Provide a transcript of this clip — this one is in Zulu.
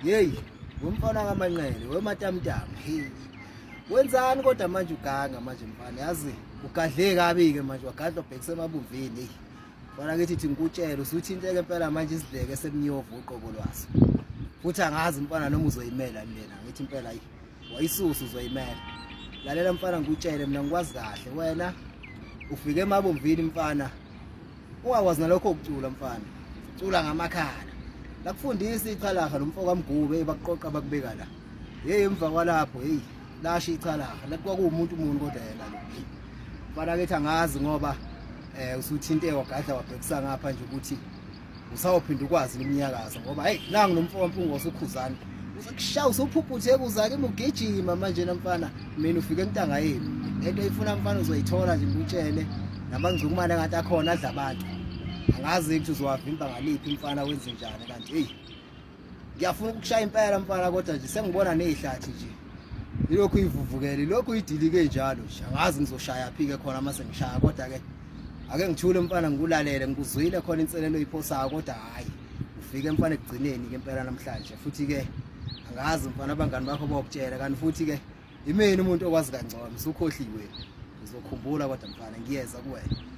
Yeyi, wemfana kaManqele, wematamtamu. Hey. Wenzani kodwa manje uganga manje mfana, yazi ugadle kabi ke manje wagadla ubhekise emabumvini. Hey. Mfana kithi thi ngikutshele usuthinteke impela manje isidleke semnyovu uqobo lwaso. Futhi angazi mfana noma uzoyimela lena, ngithi impela ayi. Wayisusa uzoyimela. Lalela mfana ngikutshele mina ngikwazi kahle wena ufike emabomvini mfana ungakwazi nalokho ukucula mfana cula ngamakhala lakufundisa ichalaha lo mfo kaMgube bakuqoqa bakubeka la hey emva kwalapho hey lasho ichalaha lathi kwakuwumuntu muni kodwa yena lo mfana kethi angazi ngoba eh usuthinte wagadla wabhekisa ngapha nje ukuthi usawuphinda ukwazi iminyakazo ngoba hey nangu lo mfo wampungo usukhuzana usekushaya usuphuphuthe kuza kimi ugijima manje namfana mina ufike entanga yenu lento ifuna mfana uzoyithola nje ngikutshele namangcukumane ngathi akhona adla abantu angazi ukuthi uzowavimba ngaliphi mfana wenze njani kanti hey ngiyafuna ukukushaya impela mfana kodwa nje sengibona nezihlathi nje ilokhu ivuvukele ilokhu idilike njalo nje angazi ngizoshaya phi ke khona mase ngishaya kodwa ke ake ngithule mfana ngikulalele ngikuzwile khona inselelo oyiphosayo kodwa hayi ufike mfana ekugcineni ke impela namhlanje futhi ke angazi mfana abangani bakho bokutshela kanti futhi ke imini umuntu okwazi kangcono usukhohliwe ngizokhumbula kodwa mfana ngiyeza kuwena.